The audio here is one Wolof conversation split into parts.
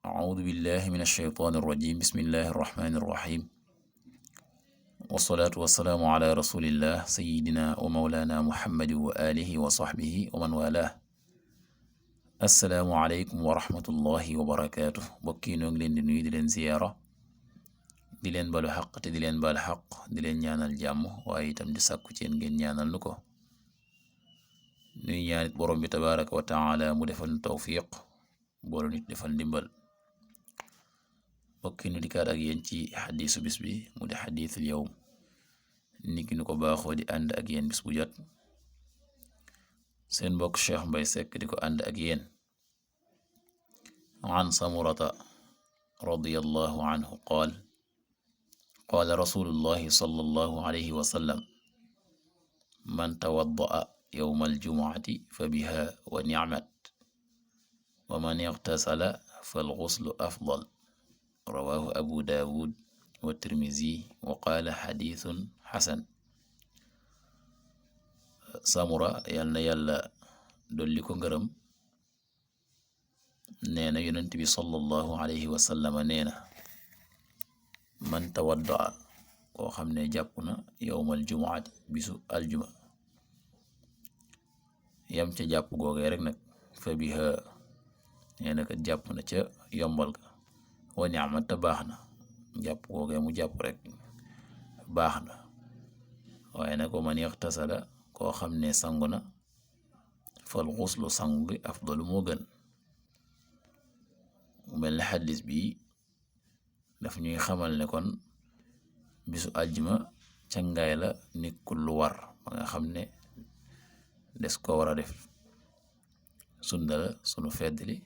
أعوذ بالله من الشيطان الرجيم بسم الله الرحمن الرحيم والصلاة والسلام على رسول الله سيدنا ومولانا محمد وآله وصحبه ومن والاه assalaamu aleykum wa rahmatullahi wa barakaatu bokki noo ngi leen di nuyu di leen ziyaara di leen balu xaq te di leen bal xaq di leen ñaanal jàmm waaye itam di sàkku ci yéen ngeen ñaanal nu ko nuy ñaanit borom bi tabaraka wa taala mu defal nu tawfiq boolu nit defal ndimbal bokki nu dikkaat ak yéen ci xadiisu bis bi mu di xadiisul yawm niki nu ko baaxoo di ànd ak yéen bis bu jot seen mbokk Cheikh Mbaye Seck di ko ànd ak yéen an samurata radiyallahu anhu qaala rasulullahi sallallahu alayhi wa sallam man tawadda'a yawma aljumuati fa biha wa ni'mat wa man ightasala fal ghuslu afdal rawahu abu daawud wa tirmizi wa qaala xadiisun xasan samura yal na yàlla dolli ko ngërëm nee na yonent bi sallallahu alayhi wa sallama nee na man tawaddaa koo xam ne jàpp na yowmal jumuati bisu aljuma yam ca jàpp googee rek nag fa biha nee na kat jàpp na ca yombal ga wa ni'mat te baax na jàpp googee mu jàpp rek baax na waaye nag wa man ightasala koo xam ne sangu na fal xuslu sangu gi afdalu moo gën mu mel ne xaddis bi daf ñuy xamal ne kon bisu àjjuma cangaay la nekkul lu war ba nga xam ne des ko war a def sunna la sunu feddli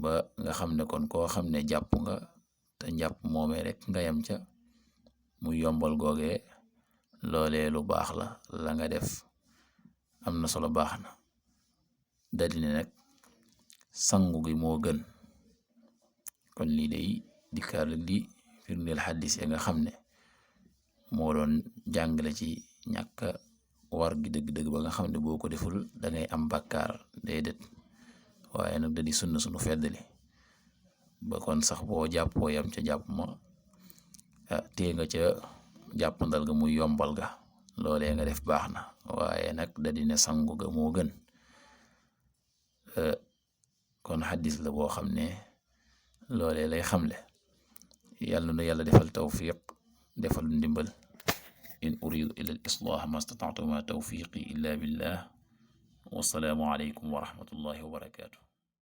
ba nga xam ne kon koo xam ne jàpp nga te njàpp moomee rek nga yam ca mu yombal googee loolee lu baax la nga def am na solo baax na dadine nag sangu gi moo gën kon lii day dikkaar di firndeel xaddis ya nga xam ne moo doon jàngale ci ñàkk war gi dëgg-dëgg ba nga xam ne boo ko deful dangay am bàkkaar déedéet waaye nag da di sunna sunu feddali ba kon sax boo jàppoo yam ca jàpp ma tee nga ca jàppandal ga muy yombal ga loolee nga def baax na waaye nag da dine sangu ga moo gën kon xaddis la boo xam ne loolee lay xamle yàlla na yàlla defal tawfiq defal ndimbal in uridu ila al islah ma stata'tu ma tawfiqi illa billah wassalaamu aleykum wa rahmatullahi wa barakatuh